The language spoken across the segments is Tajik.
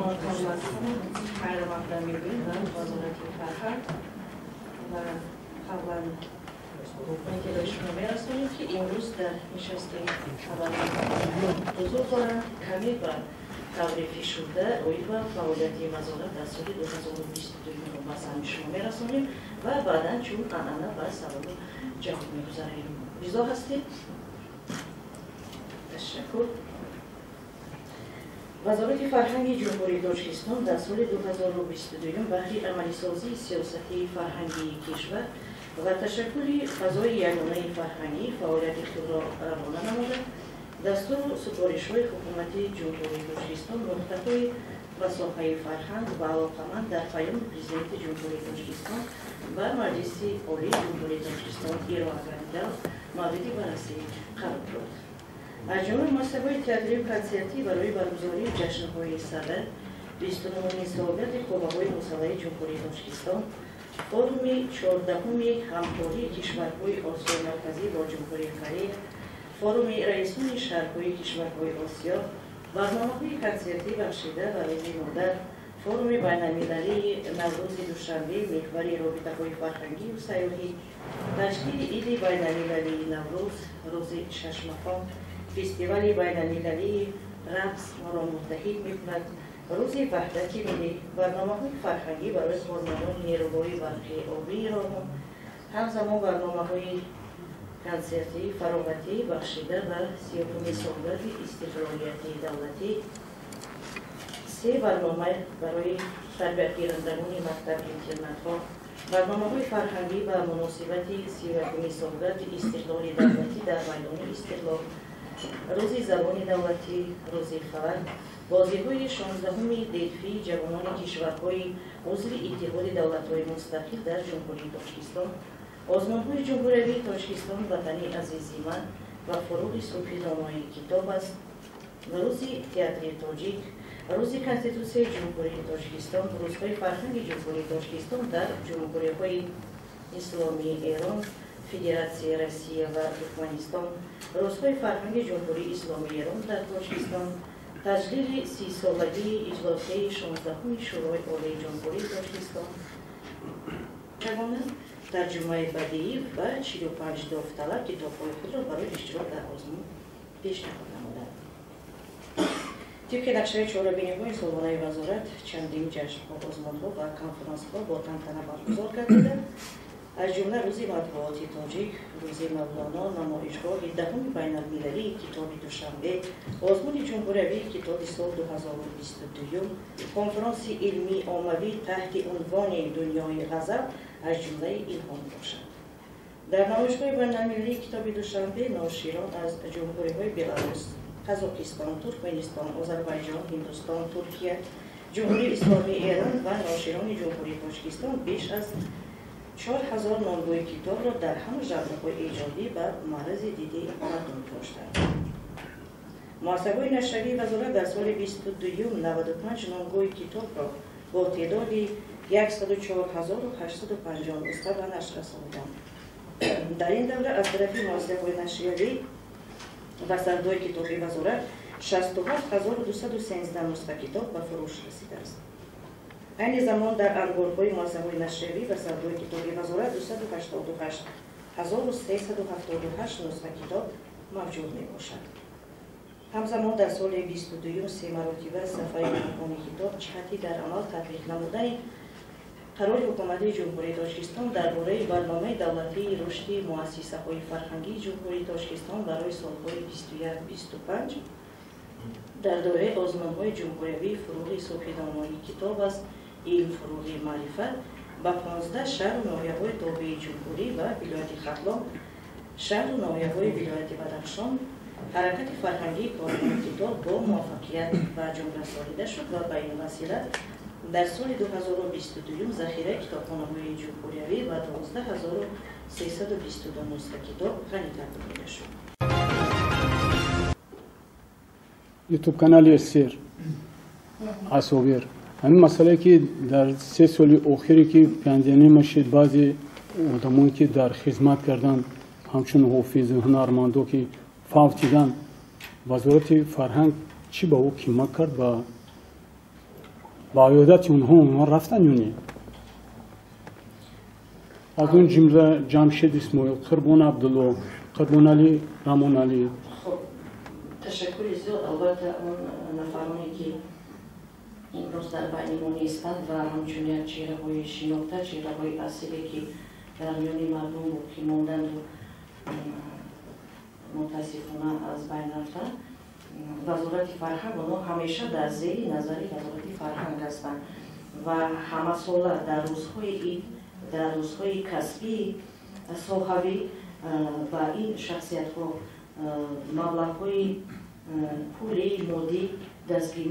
Хайр мегӯем ба Вазорати фарҳанг ва қаблан иттилои шумо мерасонем, ки имрӯз дар нишасти хабарӣ ҳузур доранд каме ба таври фишурда оид ба фаъолияти вазорат дар соли 2022 ба самъи шумо мерасонем ва баъдан чун анъана ба саволу ҷавоб мегузарем. Ризо ҳастед? Ташаккур. Вазорати фарҳанги Ҷумҳурии Тоҷикистон дар соли 2022 баҳри амалисозии сиёсати фарҳангии кишвар ва ташаккули фазои ягонаи фарҳангӣ фаъолияти худро равона намуда, дастуру супоришҳои Ҳукумати Ҷумҳурии Тоҷикистон, нуқтаҳои ба соҳаи фарҳанг ва алоқаманд дар Паёми Президенти Ҷумҳурии Тоҷикистон ба Маҷлиси Олии Ҷумҳурии Тоҷикистон ироа гардида, мавриди баррасӣ қарор дод. Аз ҷумла муассисаҳои театрию консертӣ барои баргузории ҷашнҳои сада, 29-умин солгарди Қувваҳои мусаллаҳи Ҷумҳурии Тоҷикистон, форуми 14-уми ҳамкории кишварҳои Осиёи Марказӣ бо Ҷумҳурии Корея, форуми раисони шаҳрҳои кишварҳои Осиё, барномаҳои консертӣ бахшида ба Рӯзи модар, форуми байналмилалии Наврӯзи Душанбе, меҳвари робитаҳои фарҳангию сайёҳӣ, ташкили иди байналмилалии Наврӯз, рӯзи шашмақом, фестивали байналмилалии «Рақс моро муттаҳид мекунад», рӯзи ваҳдати миллӣ, барномаҳои фарҳангӣ барои кормандони нерӯгоҳи барқи обии Роғун, ҳамзамон барномаҳои консертӣ фароғатӣ бахшида ба 30-умин солгарди истиқлолияти давлатӣ, се барнома барои тарбиятгирандагони мактаб-интернатҳо, барномаҳои фарҳангӣ ба муносибати 31-умин солгарди истиқлоли давлатӣ дар майдони Истиқлол, рӯзи забони давлатӣ, рӯзи фалак, бозиҳои 16-уми Делфии ҷавонони кишварҳои узви Иттиҳоди Давлатҳои Мустақил дар Ҷумҳурии Тоҷикистон, озмунҳои ҷумҳуриявии «Тоҷикистон ватани азизи ман» ва «Фуруғи субҳи донои китоб аст», рӯзи театри тоҷик, рӯзи Конститутсияи Ҷумҳурии Тоҷикистон, рӯзҳои фарҳанги Ҷумҳурии Тоҷикистон дар Ҷумҳуриҳои Исломии Эрон, Федератсияи Россия ва Туркманистон, рӯзҳои фарҳанги Ҷумҳурии Исломии Эрон дар Тоҷикистон, таҷлили 30-солагии иҷлосияи 16-уми Шӯрои Олии Ҷумҳурии Тоҷикистон, чагона тарҷумаи бадиӣ ва 45 довталаб китобҳои худро барои иштирок дар озмун пешниҳод намуданд. Тибқи нақшаи чорабиниҳои солонаи вазорат, чандин ҷашнҳо, озмунҳо ва конферансҳо бо тантана баргузор гардида, аз ҷумла рӯзи матбуоти тоҷик, рӯзи Мавлоно, намоишгоҳи 10-уми байналмилалии китоби Душанбе, озмуни ҷумҳуриявии китоби сол 2022, конфронси илмии оммавӣ таҳти унвони «Дунёи ғазал» аз ҷумлаи инҳо мебошанд. Дар намоишгоҳи байналмилалии китоби Душанбе ноширон аз ҷумҳуриҳои Беларус, Қазоқистон, Туркманистон, Озарбойҷон, Ҳиндустон, Туркия, Ҷумҳурии Исломии Эрон ва ноширони Ҷумҳурии Тоҷикистон беш аз 4000 номгӯи китобро дар ҳама жанрҳои эҷодӣ ба маързи диди мардум доштанд. Муассисаҳои нашриявии вазорат дар соли 22-юм 95 номгӯи китобро бо теъдоди 104 850 нусха ба нашр расониданд. Дар ин давра аз тарафи муассисаҳои нашриявӣ ва савдои китоби вазорат 67 213 нусха китоб ба фурӯш расидааст. Айни замон дар анборҳои муассисаҳои нашриявӣ ва савдои китоби вазорат 288 378 нусха китоб мавҷуд мебошад. Ҳамзамон дар соли 22-юм се маротиба сафари макони китоб ҷиҳати дар амал татбиқ намудани қарори Ҳукумати Ҷумҳурии Тоҷикистон дар бораи барномаи давлатии рушди муассисаҳои фарҳангии Ҷумҳурии Тоҷикистон барои солҳои 21-25 дар доираи озмунҳои ҷумҳуриявии «Фуруғи субҳи донои китоб аст», «Илм фуруғи маърифат» ба 15 шаҳру ноҳияҳои тобеи ҷумҳурӣ ва вилояти Хатлон, шаҳру ноҳияҳои вилояти Бадахшон ҳаракати фарҳангии корвони китоб бо муваффақият ба анҷом расонида шуд ва ба ин васила дар соли 2022 захираи китобхонаҳои ҷумҳуриявӣ ба 12 322 нусха китоб ғанӣ гардонида шуд. Ютуб канали СССР асовир ҳамин масъалае, ки дар 3 соли охире, ки пандемия мешид, баъзе одамое, ки дар хизмат карданд, ҳамчун ҳофизу ҳунармандо, ки фавтиданд, вазорати фарҳанг чӣ ба ӯ кӯмак кард ва Ба иёдати онҳо рафтанд ё не? Аз он ҷумла Ҷамшед Исмоил, Қурбон Абдулло, Қурбоналӣ Рамоналӣ. Хуб, ташаккури зиёд. Албатта, он нафароне ки имрӯз дар байни мо нестанд ва ҳамчун як чеҳраҳои шинохта, чеҳраҳои асиле ки дар миёни мардум боқӣ монданду мутаассифона аз байн рафтанд, Вазорати фарҳанг, онҳо ҳамеша дар зери назари Вазорати фарҳанг ҳастанд ва ҳамасола дар рӯзҳои ид, дар рӯзҳои касбии соҳавӣ ба ин шахсиятҳо маблағҳои пули моддӣ,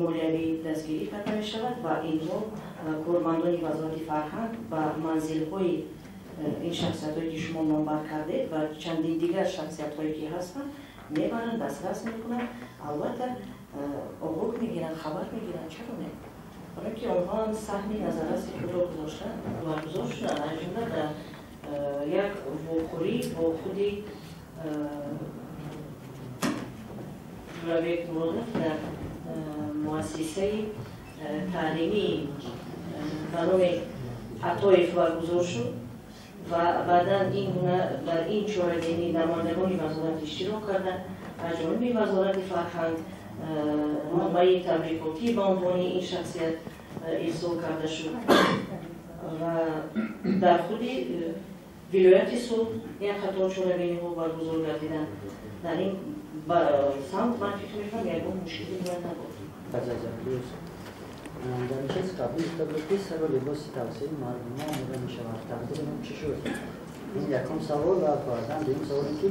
молиявӣ дастгирӣ карда мешавад ва инҳо, кормандони Вазорати фарҳанг, ба манзилҳои ин шахсиятҳое ки шумо номбар кардед ва чандин дигар шахсиятҳое ки ҳастанд, мебаранд, дастрас мекунанд, албатта, огоҳ мегиранд, хабар мегиранд. Чаро не? Барои ки онҳо ҳам саҳми назарраси худро гузоштанд, баргузор шуданд. Аз ҷумла дар як вохӯрӣ бо худи Ҷӯрабек Муродов дар муассисаи таълимии ба номи Атоев баргузор шуд ва баъдан ин гуна дар ин чорабинӣ намояндагони вазорат иштирок карданд. Аз ҷониби Вазорати фарҳанг номаи табрикотӣ ба унвони ин шахсият ирсол карда шуд ва дар худи вилояти Суғд як қатор чорабиниҳо баргузор гардиданд. Дар ин самт ман фикр мекунам, ягон мушкилӣ бояд набуд. Дар нишасти қаблӣ гуфта буд, ки сару либоси тавсияи мардума омода мешавад. Тақдири он чӣ шуд? Ин якум савол ва баъдан дуюм саволе, ки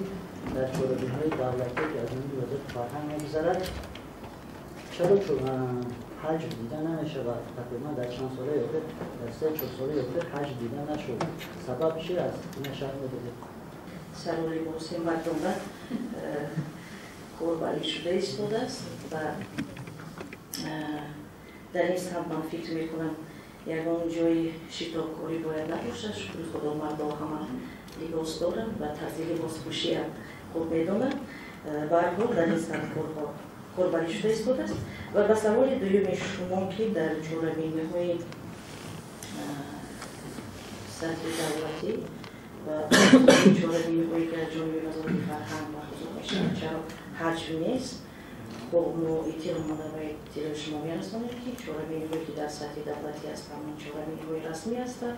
дар чорабиниҳои давлатӣ, ки аз ҷониби Вазорати фарҳанг мегузарад, чаро ҳаҷв дида намешавад? Тақрибан дар чанд солаи охир, дар 3-4 солаи охир ҳаҷв дида нашуд. Сабаб чи аст? Ина шарҳ медодед. Сару либоси мардума корбарӣ шуда истодааст ва дар ин самт ман фикр мекунам, ягон ҷои шитобкорӣ бояд набошад. Шукри Худо, мардо ҳама либос доранд ва тарзи либоспӯшиам хуб медонанд. Ба ҳар ҳол, дар ин самт корҳо корбарӣ шуда истодааст. Ва ба саволи дуюми шумо, ки дар чорабиниҳои сатҳи давлатӣ ва чорабиниҳое ки аз ҷониби Вазорати фарҳанг баргузор мешавад, чаро ҳаҷв нест, хуб, мо иттилоъ ба иттилои шумо мерасонем, ки чорабиниҳое ки дар сатҳи давлатӣ ҳастанд, он чорабиниҳои расмӣ ҳастанд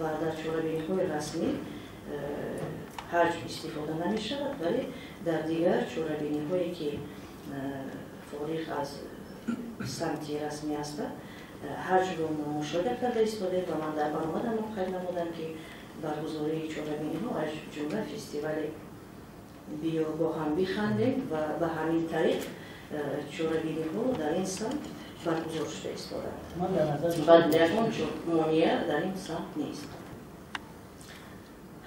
ва дар чорабиниҳои расмӣ ҳаҷв истифода намешавад, вале дар дигар чорабиниҳое ки фориғ аз самти расмӣ ҳастанд, ҳаҷвро мо мушоҳида карда истодем. Ва ман дар баромадам қайд намудам, ки баргузории чорабиниҳо, аз ҷумла фестивали «Биё бо ҳам бихандем», ва ба ҳамин тариқ чорабиниҳо дар ин самт баргузор шуда истодаанд ва ягон монеа дар ин самт нест.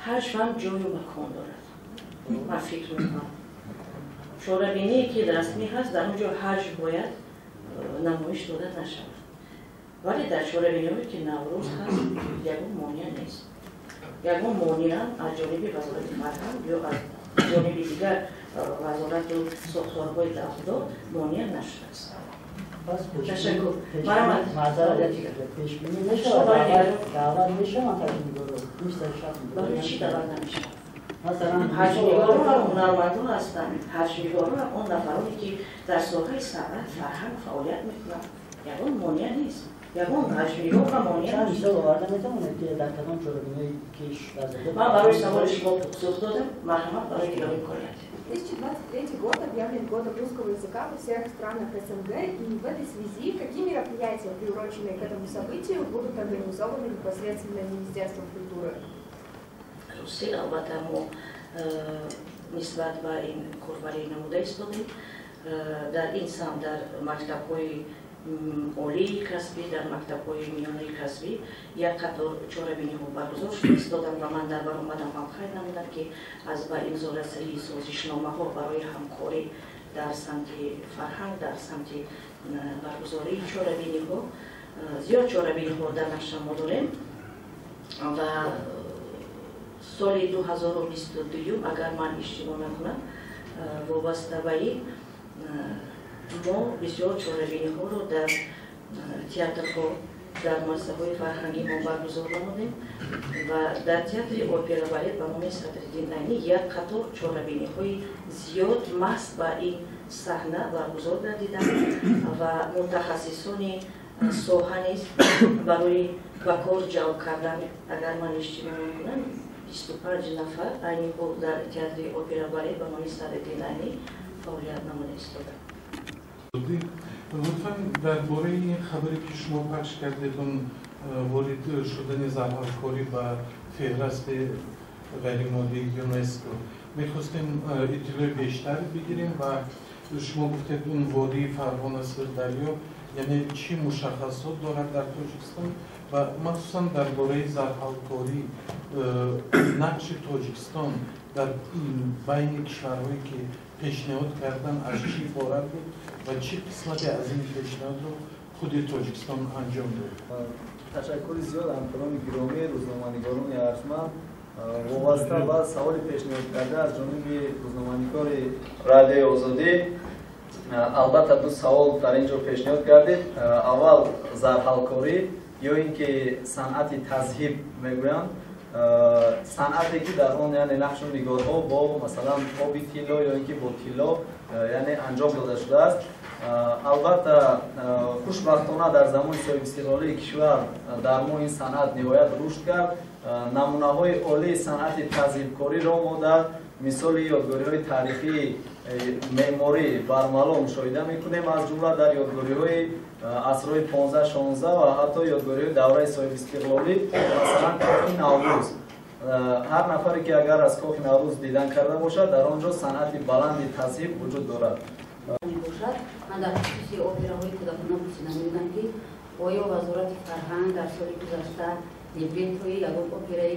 Ҳаҷвам ҷою макон дорад. Ман фикр мекунам, чорабиние ки расмӣ ҳаст, дар он ҷо ҳаҷв бояд намоиш дода нашавад, вале дар чорабиниҳое ки Наврӯз ҳаст, ягон монеа нест. Ягон монеа аз ҷониби Вазорати фарҳанг ё аз ҷониби дигар вазорату сохторҳои дахлдор монеа нашудааст. Ташаккур. Пешбинӣ мешавад, даъват мешаванд ҳаҷвнигоро? Барои чӣ даъват намешавад? Ҳаҷвнигорон ҳам ҳунармандон ҳастанд, ҳаҷвнигорон ҳам он нафароне ки дар соҳаи санъат, фарҳанг фаъолият мекунанд. Ягон монеа нест, ягон ҳаҷвнигор ҳам монеа. Чанд мисол оварда метавонед, ки дар кадом чорабиниҳое ки Ман барои саволи шумо посух додам. Марҳамат, барои илоҳи имконият. 2023 год объявлен годом русского языка во всех странах СНГ, и в этой связи какие мероприятия, приуроченные к этому событию, будут организованы непосредственно Министерством культуры? Русӣ, албатта, мо нисбат ба ин корбарӣ намуда истодем. Дар ин самт дар мактабҳои олии касбӣ, дар мактабҳои миёнаи касбӣ як қатор чорабиниҳо баргузор шуда истоданд ва ман дар баромадам ҳам қайд намудам, ки аз ба имзо расидани созишномаҳо барои ҳамкорӣ дар самти фарҳанг, дар самти баргузории чорабиниҳо, зиёд чорабиниҳо дар нақша мо дорем. Ва соли 2022, агар ман иштибоҳ накунам, вобаста ба ин мо бисёр чорабиниҳоро дар Театрҳо дар муассисаҳои фарҳангӣ мо баргузор намудем ва дар театри опера балет ба номи Садриддин Айнӣ як қатор чорабиниҳои зиёд маҳз ба ин саҳна баргузор гардиданд ва мутахассисони соҳа низ барои ба кор ҷалб кардан, агар ман иштибоҳ накунам, 25 нафар айни ҳол дар театри опера балет ба номи Садриддин Айнӣ фаъолият намуда истоданд. Лутфан дар бораи ин хабаре ки шумо пахш кардед, он ворид шудани зарҳалкорӣ ба феҳрасти ғайримоддии ЮНЕСКО, мехостем иттилои бештар бигирем ва шумо гуфтед он водии Фарғона Сирдарё, яъне чӣ мушаххасот дорад дар Тоҷикистон ва махсусан дар бораи зарҳалкорӣ нақши Тоҷикистон дар байни кишварҳое ки пешниҳод кардан аз чӣ иборат буд ва чӣ қисмате аз ин пешниҳодро худи Тоҷикистон анҷом дод? Ташаккури зиёд, ҳамкорони гиромӣ, рӯзноманигорони арҷманд. Вобаста ба саволи пешниҳодкарда аз ҷониби рӯзноманигори Радиои Озодӣ, албатта ду савол дар ин ҷо пешниҳод кардед. Аввал зарҳалкорӣ ё ин ки санъати тазҳиб мегӯянд, санъате ки дар он яъне нақшу нигорҳо бо масалан оби тилло ё ин ки бо тилло яъне анҷом дода шудааст. Албатта хушбахтона дар замони соҳибистиқлолии кишвар дар мо ин санъат ниҳоят рушд кард. Намунаҳои олии санъати тазҳибкориро мо дар мисоли ёдгориҳои таърихии меъморӣ бармало мушоҳида мекунем, аз ҷумла дар ёдгориҳои асрҳои 15-16 ва ҳатто ёдгориҳои давраи соҳибистиқлолӣ, масалан Кохи Наврӯз. Ҳар нафаре ки агар аз Кохи Наврӯз дидан карда бошад, дар он ҷо санъати баланди тазҳиб вуҷуд дорад. Мебошад. Ман дар хусуси операҳои кӯдакона пурсида мебудам, ки оё Вазорати фарҳанг дар соли гузашта либреттои ягон операи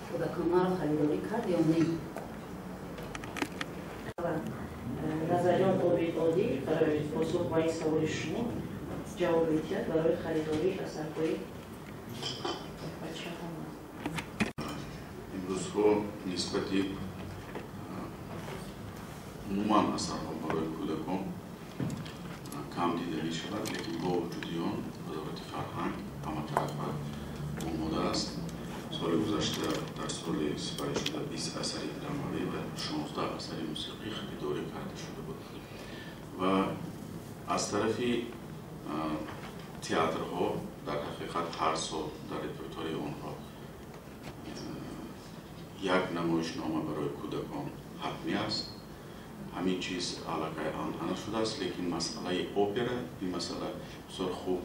кӯдаконаро харидорӣ кард ё не? Назарён Обид Одил барои посух ба ин саволи шумо ҷавоб медиҳад барои харидории асарҳои бачаҳо. Имрӯзҳо нисбати умуман асарҳо барои кӯдакон кам дида мешавад, лекин бо вуҷуди он Вазорати фарҳанг ҳаматарафа омода аст. Соли гузашта дар соли сипаришуда 20 асари драмавӣ ва 16 асари мусиқӣ харидорӣ карда шуда буд ва аз тарафи театрҳо дар ҳақиқат ҳар сол дар репертуари онҳо як намоишнома барои кӯдакон ҳатмӣ аст. Ҳамин чиз аллакай анъана шудааст, лекин масъалаи опера ин масъала бисёр хуб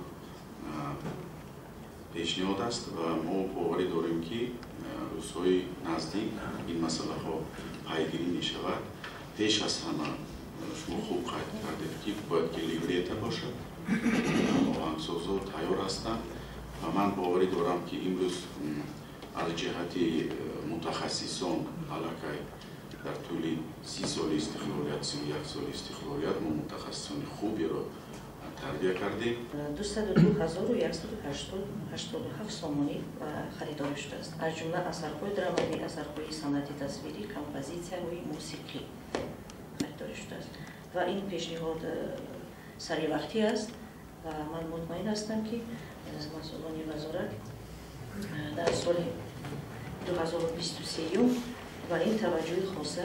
пешниҳод аст ва мо боварӣ дорем, ки рӯзҳои наздик ин масъалаҳо пайгирӣ мешавад. Пеш аз ҳама шумо хуб қайд кардед, ки бояд ки либрета бошад, оҳангсозҳо тайёр ҳастанд ва ман боварӣ дорам, ки имрӯз аз ҷиҳати мутахассисон аллакай дар тӯли 30 соли истиқлолият, 31 соли истиқлолият мо мутахассисони хуберо тарбия кардем. 202 187 сомонӣ харидорӣ шудааст, аз ҷумла асарҳои драмавӣ, асарҳои санъати тасвирӣ, композитсияҳои мусиқӣ харидорӣ шудааст ва ин пешниҳод саривақтӣ аст ва ман мутмаин ҳастам, ки масъулони вазорат дар соли 2023 ба ин таваҷҷӯҳи хоса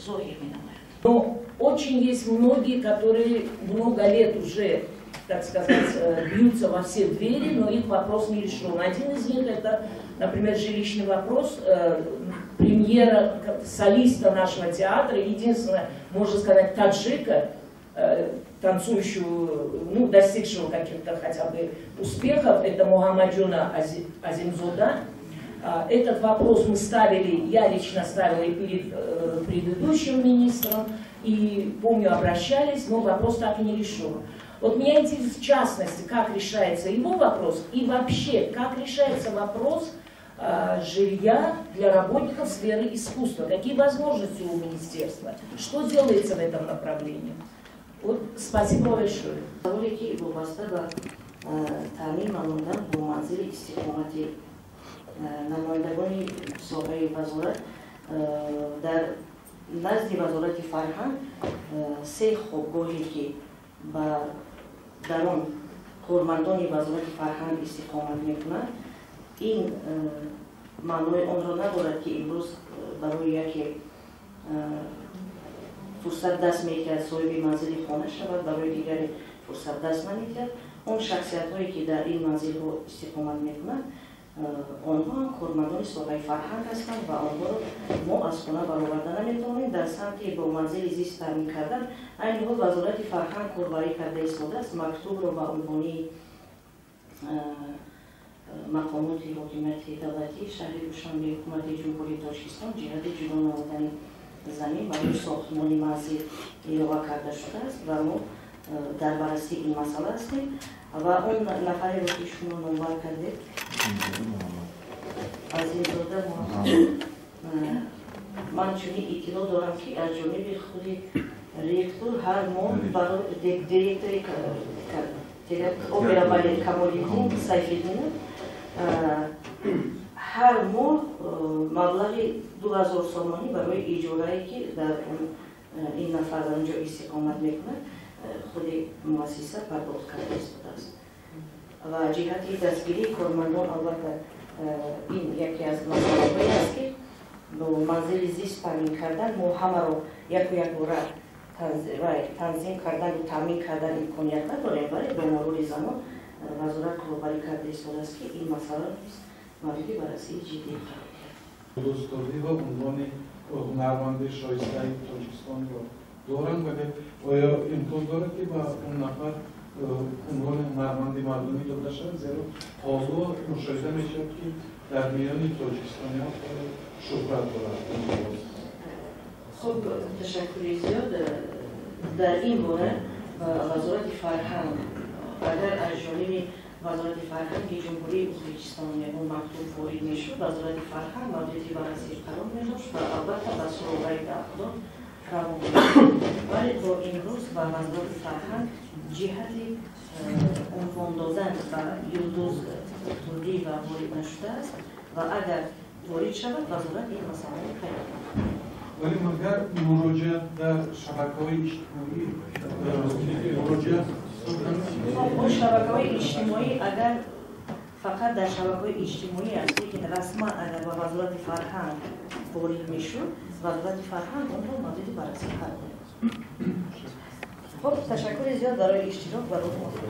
зоҳир менамояд. Но очень есть многие, которые много лет уже, так сказать, бьются во все двери, но их вопрос не решен. Один из них это, например, жилищный вопрос премьера солиста нашего театра, единственное, можно сказать, таджика, танцующего, ну, достигшего каких-то хотя бы успехов, это Мухаммаджона Азимзода. Этот вопрос мы ставили, я лично ставила и перед предыдущим министром, и, помню, обращались, но вопрос так и не решен. Вот меня интересует, в частности, как решается его вопрос и вообще, как решается вопрос жилья для работников сферы искусства. Какие возможности у министерства? Что делается в этом направлении? Вот, спасибо большое. Саволе ки вобаста ба таъмин намудан бо манзили истиқомати намояндагони соҳаи вазорат, дар назди Вазорати фарҳанг се хобгоҳе ки ба дар он кормандони Вазорати фарҳанг истиқомат мекунанд, ин маънои онро надорад, ки имрӯз барои яке фурсат даст медиҳад соҳиби манзили хона шавад, барои дигаре фурсат даст намедиҳад. Он шахсиятҳое ки дар ин манзилҳо истиқомат мекунанд, онҳо ҳам кормандони соҳаи фарҳанг ҳастанд ва онҳоро мо аз хона бароварда наметавонем. Дар самти бо манзили зист таъмин кардан айни ҳол Вазорати фарҳанг корбарӣ карда истодааст. Мактубро ба унвони мақомоти ҳокимияти давлатии шаҳри Душанбе, ҳукумати Ҷумҳурии Тоҷикистон ҷиҳати ҷудо намудани замин барои сохтмони манзил илова карда шудааст ва мо дар баррасии ин масъала ҳастем. Ва он нафареро ки шумо номбар кардед, Азимзода Муҳаммад, ман чунин иттилоъ дорам, ки аз ҷониби худи ректор ҳар моҳ барои директори опера балет Камолиддин Сайфиддинов ҳар моҳ маблағи 2000 сомонӣ барои иҷорае, ки дар ин нафар дар онҷо истиқомат мекунад, худи муассиса пардохт карда истодааст. Ва ҷиҳати дастгирии кормандон албатта ин яке аз масъалаҳое аст, ки бо манзили зист таъмин кардан мо ҳамаро яку якбора танзим кардану таъмин кардан имконият надорем, вале бо мурури замон вазорат корбарӣ карда истодааст, ки ин масъала низ мавриди баррасии ҷиддӣ қарор гирад. Дӯстдорӣ ва унвони ҳунарманди шоистаи Тоҷикистонро доранд, вале оё имкон дорад, ки ба он нафар унвони ҳунарманди мардумӣ дода шавад, зеро ҳоло мушоҳида мешавад, ки дар миёни тоҷикистониҳо хеле шӯҳрат дорад? Хуб, ташаккури зиёд. Дар ин бора Вазорати фарҳанг, агар аз ҷониби Вазорати фарҳанги Ҷумҳурии Ӯзбекистон ягон мактуб ворид мешуд, Вазорати фарҳанг мавриди баррасӣ қарор медошт ва албатта ба суроғаи даъватдор равон мешуд. Вале то имрӯз ба Вазорати фарҳанг ҷиҳати унвон додан ба Юлдуз Турдиева ворид нашудааст ва агар ворид шавад, вазорат ин масъаларо пайдо мекунад. Вале магар муроҷиат дар шабакаҳои иҷтимоӣ муроҷиат? Он шабакаҳои иҷтимоӣ агар фақат дар шабакаҳои иҷтимоӣ аст, лекин расман агар ба Вазорати фарҳанг ворид мешуд, Вазорати фарҳанг онро мавриди баррасӣ қарор медод. Хуб, ташаккури зиёд барои иштирок ва рӯз муваффақ.